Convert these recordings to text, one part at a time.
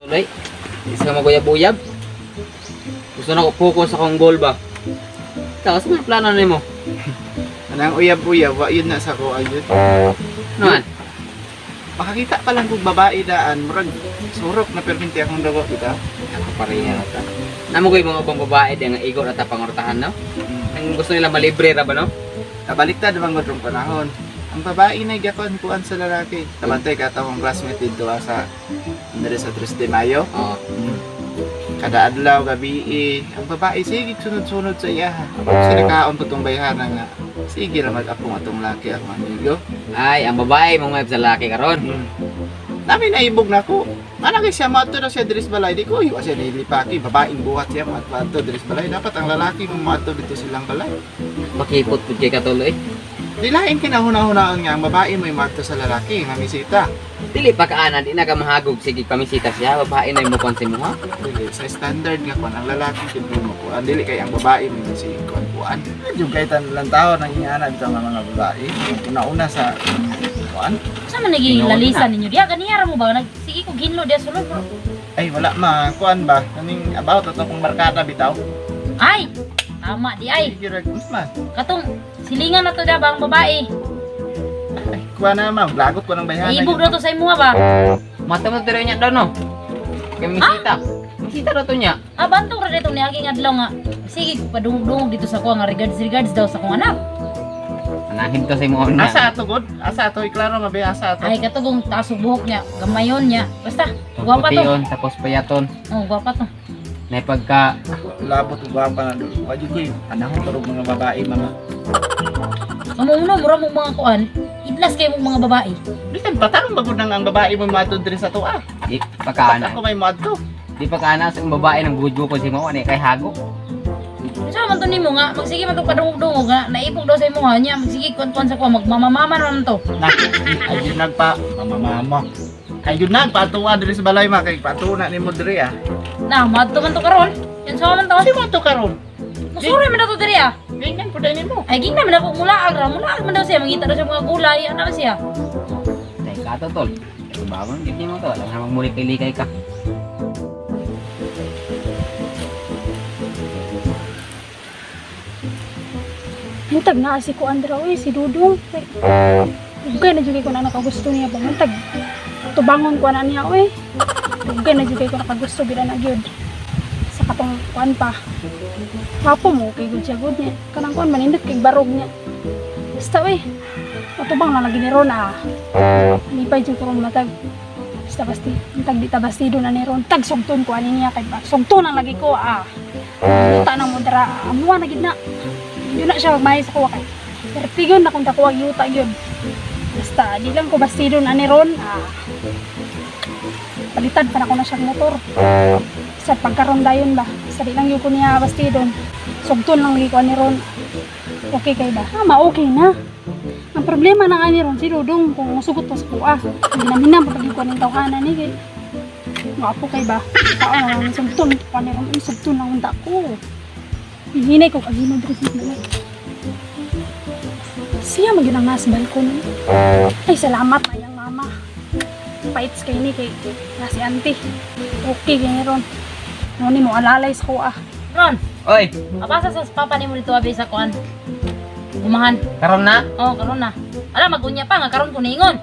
Tuloy. Isa ka maguyab-uyab. Gusto na ko focus sa akong goal ba. Ikaw, sa mga plano nimo? Anang uyab-uyab, wa yun na sa ko ayun. Ano man? Makakita pa lang kung babae daan, murag surok na perminti akong dugo kita. Ako pareha na ta. Namo ko yung mga ubang babae di nga igo na ta pangortahan, no? Ang gusto nila malibre ra ba, no? Kabaliktad bang godrong panahon. Ang babae na gakon kuan sa lalaki. Tabantay ka tawang classmate dito sa Andres sa 3 de Mayo. Oo. Kada adlaw gabi eh, ang babae sige sunod-sunod sa iya. Sinakaon po tong bayhana nga. Sige ra mag-apong atong laki akong amigo. Ay, ang babae mo sa lalaki karon. Nami naibog na ko. Ana kay siya maadto na siya diri sa balay. Di ko iwa siya nilipaki. Babaeng buhat siya maadto diri sa balay. Dapat ang lalaki mo maadto dito silang balay. Makipot pud kay katuloy. Di lain kinahuna-hunaon nga ang babae mo maadto sa lalaki nga misita. Dili pa kaana di na ka mahagog sige pamisita siya, babae na mo konsi mo ha. Dili sa standard nga kon ang lalaki gid mo kuan dili kay ang babae mo si kuan kuan. Medyo kay tan lang tao nang ingana bitaw nga mga babae. Una-una sa kuan. Sa man naging Tinuod lalisa ninyo diya ganiya ra mo ba nag sige ko ginlo diya sulod bro. Ay wala ma kuan ba kaning about ato kong barkada bitaw. Ay, tama di ay. Sige ra man. Katong silingan na to diya ba ang babae. Ay kuan na ma'am, lagot ko ng bayhana. Naibog na to sa imuha ba? Mata mo diri niya daw no. Kay misita. Misita daw to niya. Ah, bantong ra dito niaging adlaw nga. Sige, padungog-dungog dito sa kuha nga regards regards daw sa kong anak. Anahin to sa imo na. Asa ato god? Asa ato iklaro nga be asa ato. Ay katugong taas og buhok niya, gamayon niya. Basta, gwapa to. Pution, tapos payaton. Oh, gwapa to. Na pagka Labot ug gwapa na dul. Wajud ko yung panahon karong mga babae mama. Kamuno mura mong mga kuan, idlas kay mong mga babae. Bisan patarong bagod nang ang babae mo maadto diri sa tuwa. di pagkaana. Ako may maadto. Di pagkaana sa babae nang gudgo ko si mo ani kay hago. Sa man to nimo nga, magsige man to padungog-dungog nga, naibog daw sa imuha niya, magsige kuan-kuan sa kuha, magmamamama naman to. Na, ayun nagpa mama mama. Ayun nagpatuwa diri sa balay ma kay patuwa na nimo diri ah. Na, madto man to karon. Yan sa man to. Kasi mo to karon. Musuri man na to diri ah. Ganyan po dai nimo. Ay gingna man ako mulaag ra, mulaag man daw siya, mangita daw siya mga gulay, ano ba siya? Tay ka to tol. Bawang gid nimo to, alam na magmuli kay likay ka. Hantag na si ko Andra oy, si Dudong. Ay, dugay na jud kay ko na nakagusto niya ba hantag. Tubangon ko na niya oy. Dugay na jud kay ko nakagusto bila na gyud. Sa katong kuan pa. Wapo mo kay gud siya gud niya. Kanang kuan manindot kay barog niya. Basta oy. Matubang na lagi ni Ron ah. Lipay jud ko ron matag. Basta basti, hantag di ta bastido na ni Ron. Tag sugton ko ani niya kay ba. Sugton ang lagi ko ah. Yuta na mo dara. Amuha na gid na. Yun na siya magmahay sa kuwa kay. Pertigon na kung dakuha yuta yun. Basta, di lang ko bastido na ni Ron. Ah, palitan pa na ko na siyang motor. Sa pagkaroon dayon ba? Sa di lang yun ko niya bastidon. Sugton lang lagi ko ni Ron. Okay kay ba? Ah, ma-okay na. Ang problema na nga ni Ron, si Dudong, kung musugot to sa kuha. Hindi na minam pag ko ng tawhana ni kay. Gwapo kay ba? Tao na lang, sugton ko ni Ron. Ay, sugton lang unta ko. Hinay ko kagino diri sa mga. Siya magyud ang nasa balkon. Ay, salamat na iyang mama. Paits kay ni kay na si auntie. Okay kay ni Ron. No ni mo alalay sa kuha. Ron, Oy, abasa sa papa nimo dito abi sa kuan. Umahan. karon na. Oh, karon na. Ala magunya pa nga karon ko niingon.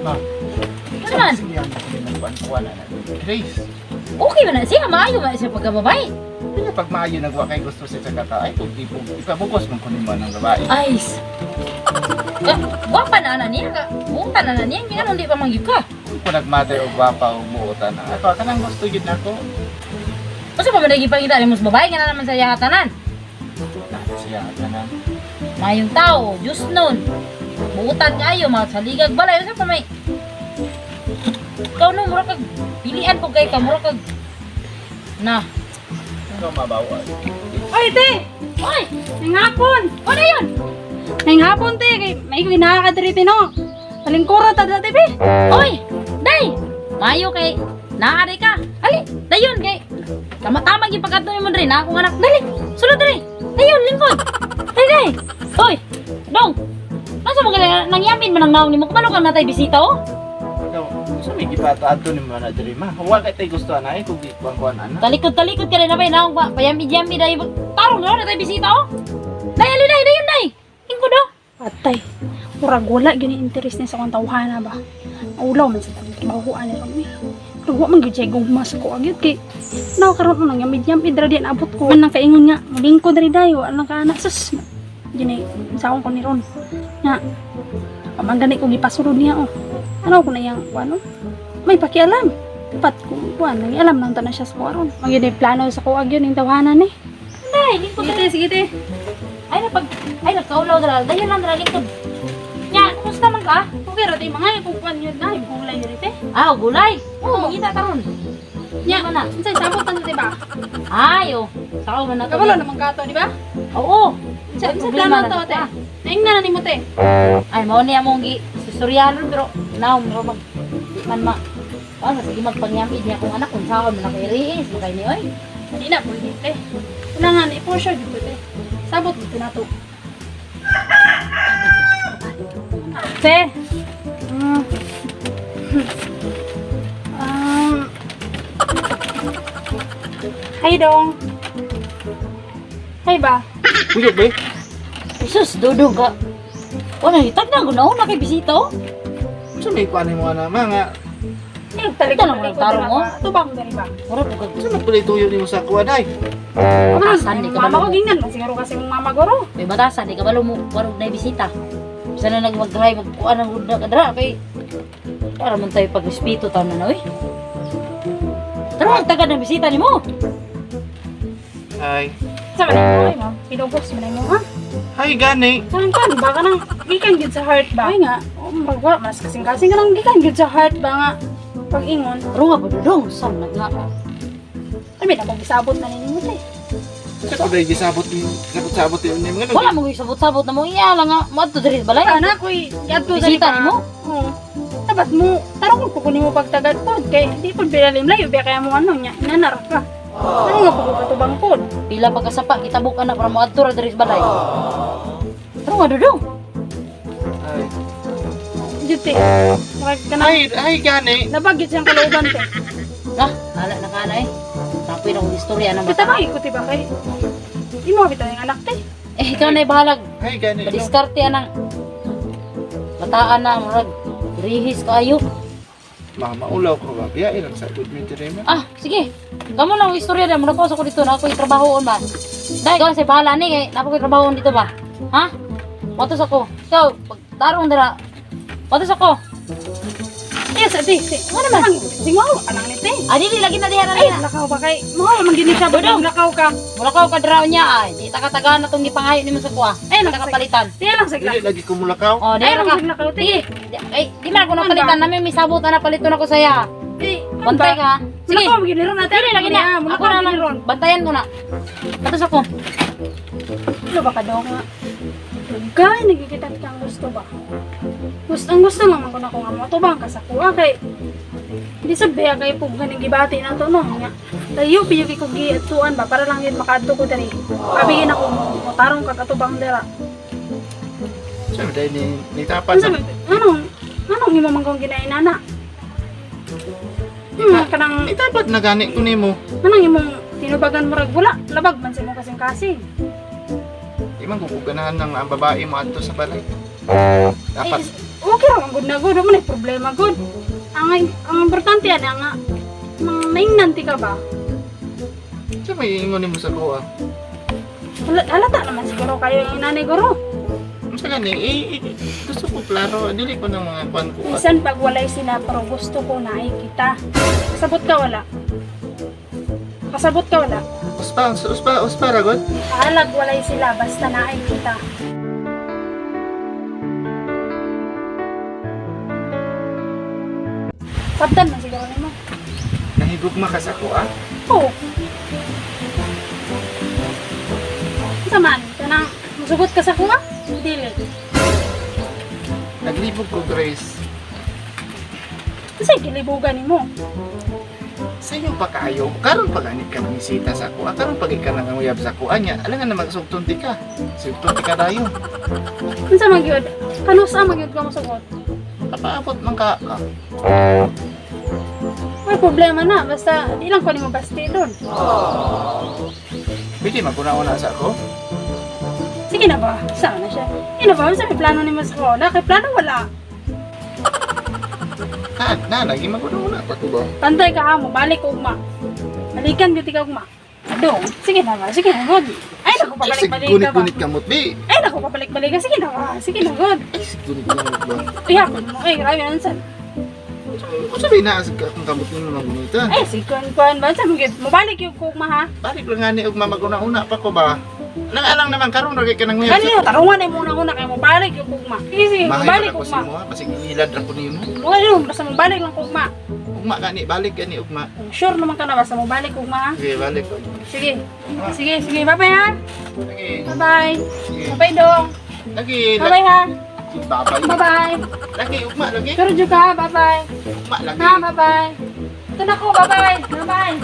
Ma. Ano man? Sige ang kuan kuan na. Grace. Okay man na siya, maayo man siya pagkababae. Pila pag maayo nagwa kay gusto sa kata ay kung tipo ipabukos man kunin mo ng babae. Ay. Ka, gwapa na ana niya ka. Buta na na niya, nga di pa mangyud ka. Kung ko nagmatter og gwapa o buotan na. Ato kanang gusto gid nako. Unsa pa man gipangita nimo sa babae nga na naman sa iya tanan? Na siya kanang Mayong tao, Diyos nun. Buutan kayo, mga saligag balay. Unsa pa may... Ikaw no, mura kag... Pilian ko kay ka, mura kag... Na. ikaw mabawa. Oy, te! Oy! May hapon! Ano yun? May hapon, te! Kay may ginaka diri te no. Palingkuro ta dati be. Oy! Day! Mayo kay... Naari ka. Ali, dayon kay... Tama-tama gipagkadto nimo diri na akong anak. Dali, sulod diri. Dayon, lingkod. Day, day. Oy, dong. Nasa mga nangyamin man ang naong nimo? Kumano kang natay bisita oh? Daw, sa may gipataadto ni mo na diri ma. Wa kay tay gusto ana eh kung gikuan-kuan ana. Talikod-talikod ka rin na ba, naong ba, payami-yami dahil, tarong na na tayo bisita oh. Day, ali, day, dayon, day. Lingkod oh. Patay. Murag wala gyud ni interest ni sa akong tawhana ba. Ulaw man sa trabahoan ni ron eh. Pero wa man gyud siya gugma sa ko gyud kay naw karon nang yamid-yamid ra di naabot ko. Man nang kaingon nga lingkod ri dayo wala lang ka anak sus. Gini sa akong ko ni ron. Nga pamang gani ko gipasulod niya oh. Ano ko na yang ano? May pakialam. Dapat kung kuan nang alam lang ta na siya sa ko aron. Ang yun ay plano sa ko gyud ning tawhana ni. Day, lingkod. Sige te, sige te. Ay, napag, ay, nagkaulaw dala. Dayon lang dala, lingkod. Nya, kumusta man ka? Okay ra tay mga kung kuan yun na gulay diri te. Ah, gulay. Oo, kita karon. Nya, Ano na? unsay sabot ta di ba? Ay, oh. Sakaw man na to. Kabalo naman ka to, di ba? Oo. Sa May sa problema plano na to, te. Ah. Naingna na nimo te. Ay, mao niya mong gi susurian ron pero naong ro mag di man ma ano sige magpangyamid niya kung anak kung saan man ako iriis makay ni oy. Di na pwede te. Kailangan i-for sure dito te. Sabot dito na to. Te. Hi dong. Hi ba? Uyok ba? Jesus, dudong ka. Wala hitag na guna na kay bisita oh. Sa may kuan mo ana ma nga. Eh, talikod Ito lang walang tarong, oh. Tubang diri ba? Mura po kag Sa may tuyo nimo sa kuan ay. batasan di ka Mama ko balo. gingnan man siguro kasi mong mama goro. May batasan di ka balo mo warog na bisita. Bisa na nag mag-drive magkuan ang gud na kadra kay para man tayo pagrespeto taon na oy. Tara ang tagad ng bisita nimo. Ay. Sa man mo ay ma'am, pinugos man mo ha. Hi gani. Kanang kan ba kanang gikan gyud sa heart ba? Ay nga, oh, magwa mas kasing-kasing kanang gikan gyud sa heart ba nga pag-ingon. Ro nga ba dudong sam na nga. Ay, may nabang isabot na ninyo te. Sa ko dai gisabot ni sabot-sabot ni mo Wala mo sabot-sabot na mo iya lang nga moadto diri sa balay. Ana ko'y yadto sa Bisita nimo? Oo. Dapat mo, tarong ko kunin mo pagtagad pod kay di pod bilalim layo biya kaya mo ano nya, inanara ka. Ano nga po ko katubang pod? Pila pa kasapa kitabok ana para moadto ra diri sa balay. Tara nga dudong. Ay. Jud te. Murag kanang Ay, ay gani. labag gyud siyang kalooban te. Nah, hala na kana eh. Tapoy na kong istorya na Kita mata. ba ikot ba kay imo bitaw yung anak te. Eh ikaw na bahalag. Ay gani. Padiskarte anang bataan na murag rihis kaayo. Ma maulaw ko ba? Biya ilang sa good mi diri ma. Ah, sige. Kamo lang ang istorya na muna ko sa ko dito na ako'y trabahoon ba. Dai, ikaw sa bahala ni kay napa ko'y trabahoon dito ba. Ha? Motos ako. Ikaw, pag tarong dira. Motos ako. Eh sa te, te. Ano naman? Singaw anang ni te. Ah, dili lagi na diha na Ay, na. lakaw ba kay? Mo man gini siya ba Dudong. lakaw ka. Mura ka kadraw niya ay. Di takatagaan na tong gipangayo nimo sa kuha. Ay, Ay, takapalitan. Te lang sa Dili lagi ko mulakaw. Oh, di Ay, ra lang ka. sa lakaw te. Di, ay, di man ako napalitan namin may sabot na napaliton ako saya. Te, Bantay ka. Sige. Mulakaw man gini ron ate. Dili lagi na. Mulakaw Ako na gini lang. ron. Bantayan ko na. Patos ako. Ano ba ka daw nga? Dugay, nagkikita kita ang gusto ba? Gusto, ang gusto lang man ko na kung amo to ba ang kasakuha kay di sa biya kay pug ganing gibati na to no nga. Tayo piyo kay kog giatuan ba para lang yun makaadto ko diri. Abigin ako mo mo tarong kag atubang dira. Sa may dai ni ni tapat. Unsa ba anong anong imo man kong ginainana? Kanang Ni tapat na gani ko nimo. anong imong tinubagan murag wala labag man sa imong kasing-kasing. Di man ko ganahan ng ang babae mo adto sa balay. Dapat Ay, okay ra man gud na gud, wala man ay problema gud. Ang importante ana nga mang naingnan ti ka ba? sa may ingon nimo sa kuha. Halata naman siguro kayo yung nanay guro. Unsa gani? Eh, eh, gusto ko klaro, dili ko ng mga kuan kuha. Minsan pag walay sila pero gusto ko na ay kita. Kasabot ka wala? Kasabot ka wala? Uspa, uspa, uspa ragod. Paalag walay sila basta na ay kita. Sabtan man siguro nimo. Nahigugma ka sa kuha. Oo. Unsa man? Kanang musugot ka sa kuha? Dili. Naglibog ko, Grace. Unsay gilibugan nimo? Sa iyo pa kayo, karon pa ganit ka nangisita sa kuha, karon pa ka nanguyab sa kuha niya. Alam nga na magsugton ti ka. Sugton ti ka dayon. Unsa man gyud? Kanusa man gyud ka mosugot? Nakapaabot man ka ka. May problema na, basta di lang ko nimo basti doon. Pwede maguna-una sa ako? Sige na ba? Sana siya. Sige na ba? Sa may plano nimo sa ko? Na kay plano wala. Ha, na lagi maguna-una pa ko ba? Pantay ka ha, mabalik ko ugma. Balikan gyud ka ugma. Adong, sige na ba? Sige na, good. Ay, naku, pabalik-balik ka ba? Gunit-gunit kamot bi. Ay, naku, pabalik-balik ka. Sige na ba? Sige na, good. Ay, gunit kamot ba? Ihapon mo. Ay, grabe nansan. Kung sabi na sa akong kamot nimo mga gunitan. Ay, sige, kuan kuan ba? Sa mga mabalik yung kugma ha. Balik lang nga ni ugma maguna-una pa ko ba? Nang alang naman karon ra kay ka nang Kanino, tarungan ay muna una kay mabalik yung kugma. Sige, sige, Mahay mabalik pa na ko kugma. sa imo ha, basig ilad ra ko nimo. Wala yun, basta mabalik lang kugma. Ugma gani balik gani ugma. Kung sure naman ka na, basta mabalik kugma ha. Sige, balik. Sige, sige, sige, bye-bye ha. Lagi. Bye-bye. Sige. Bye-bye dong. Lagi. Bye-bye ha. Bye-bye. Bye-bye. Lagi ugma lagi. Sure jud ka, ha? Bye-bye. Ugma lagi. Ha, bye-bye. Ito na ko, bye-bye. Bye-bye.